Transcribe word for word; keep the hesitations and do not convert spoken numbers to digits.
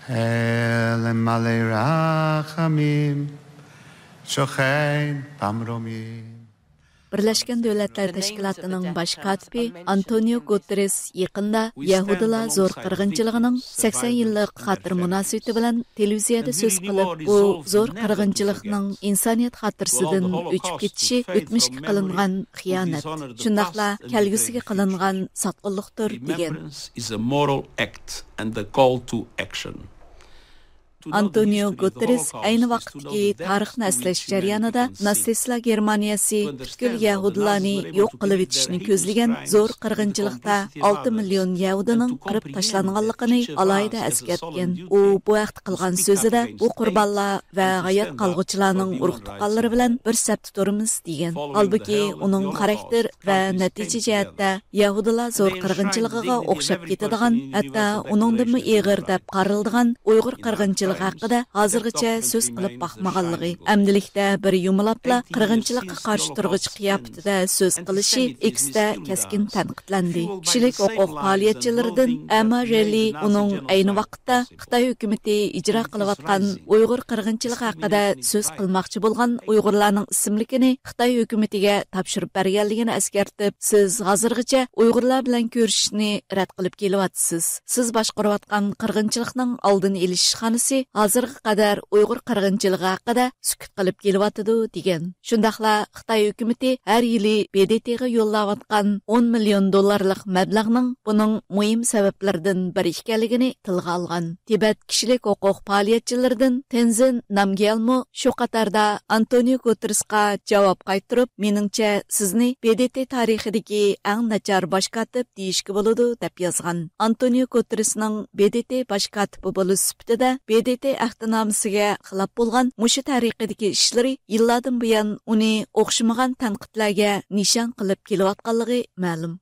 אל מלא רחמים שוכן במרומים. بىرلەشكەن دۆلەتلەر تەشكىلاتىنىڭ باش كاتىپى ئانتونىيو گۇتېررېس يېقىندا يەھۇدىيلار زور قىرغىنچىلىقىنىڭ سەكسەن يىللىق خاتىرە مۇناسىۋىتى بىلەن تېلېۋىزىيەدە سۆز قىلىپ، بۇ زور قىرغىنچىلىقنىڭ ئىنسانىيەت خاتىرىسىدىن ئۆچۈپ كېتىشى ئۆتمۈشكە قىلىنغان خىيانەت، شۇنداقلا كەلگۈسىگە قىلىنغان ساتقىنلىقتۇر، دېگەن. Remembrance is a moral act and the call to action. ئانتونىيو گۇتېررېس ئەينى ۋاقىتتىكى تارىخنى ئەسلەش جەريانىدا ناتسىستلار گېرمانىيەسى پۈتكۈل يەھۇدىيلارنى يوق قىلىۋېتىشنى كۆزلىگەن زور قىرغىنچىلىقتا ئالتە مىليون يەھۇدىينىڭ قىرىپ تاشلانغانلىقىنى ئالاھىدە ئەسكەرتكەن. ئۇ بۇ ھەقتە قىلغان سۆزىدە بۇ قۇربانلار ۋە ھايات قالغۇچىلارنىڭ ئۇرۇق-تۇغقانلىرى بىلەن بىر سەپتە تۇرىمىز، دېگەن. ھالبۇكى، ئۇنىڭ خاراكتېر ۋە نەتىجە جەھەتتە يەھۇدىيلار زور قىرغىنچىلىقىغا ئوخشاپ كېتىدىغان، ھەتتا ئۇنىڭدىنمۇ ئېغىر دەپ قارىلىدىغان ئۇيغۇر قىرغىنچىلىقى ھەققىدە ھازىرغىچە سۆز قىلىپ باقمىغانلىقى، ئەمدىلىكتە بىر يۇمىلاپلا قىرغىنچىلىققا قارشى تۇرغۇچى قىياپىتىدە سۆز قىلىشى ئېكستا كەسكىن تەنقىدلەندى. كىشىلىك ھوقۇق پائالىيەتچىلىرىدىن ئەما رېللى ئۇنىڭ ئەينى ۋاقىتتا خىتاي ھۆكۈمىتى ئىجرا قىلىۋاتقان ئۇيغۇر قىرغىنچىلىقى ھەققىدە سۆز قىلماقچى بولغان ئۇيغۇرلارنىڭ ئىسىملىكىنى خىتاي ھۆكۈمىتىگە تاپشۇرۇپ بەرگەنلىكىنى ئەسكەرتىپ، سىز ھازىرغىچە ئۇيغۇرلار بىلەن كۆرۈشۈشنى رەت قىلىپ كېلىۋاتىسىز. سىز باشقۇرۇۋاتقان قىرغىنچىلىقنىڭ ئالدىنى ئېلىش ئىشخانىسى ھازىرغا قەدەر ئۇيغۇر قىرغىنچىلىقى ھەققىدە سۈكۈت قىلىپ كېلىۋاتىدۇ، دېگەن. شۇنداقلا خىتاي ھۆكۈمىتى ھەر يىلى ب د ت غا يوللاۋاتقان ئون مىليون دوللارلىق مەبلەغنىڭ بۇنىڭ مۇھىم سەۋەبلىرىدىن بىرى ئىكەنلىكىنى تىلغا ئالغان. تىبەت كىشىلىك ھوقۇق پائالىيەتچىلىرىدىن تېنزىن نامگيالمۇ شۇ قاتاردا ئانتونىيو گۇتېررېسقا جاۋاب قايتۇرۇپ، مېنىڭچە، سىزنى ب د ت تارىخىدىكى ئەڭ ناچار باش كاتىپ دېيىشكە بولىدۇ، دەپ يازغان. ئانتونىيو گۇتېررېسنىڭ ب د ت باش كاتىپى بولۇش سۈپىتىدە ب د ت ئەھدىنامىسىگە خىلاپ بولغان مۇشۇ تەرىقىدىكى ئىشلىرى يىللاردىن بۇيان ئۇنى ئوخشىمىغان تەنقىدلەرگە نىشان قىلىپ كېلىۋاتقانلىقى مەلۇم.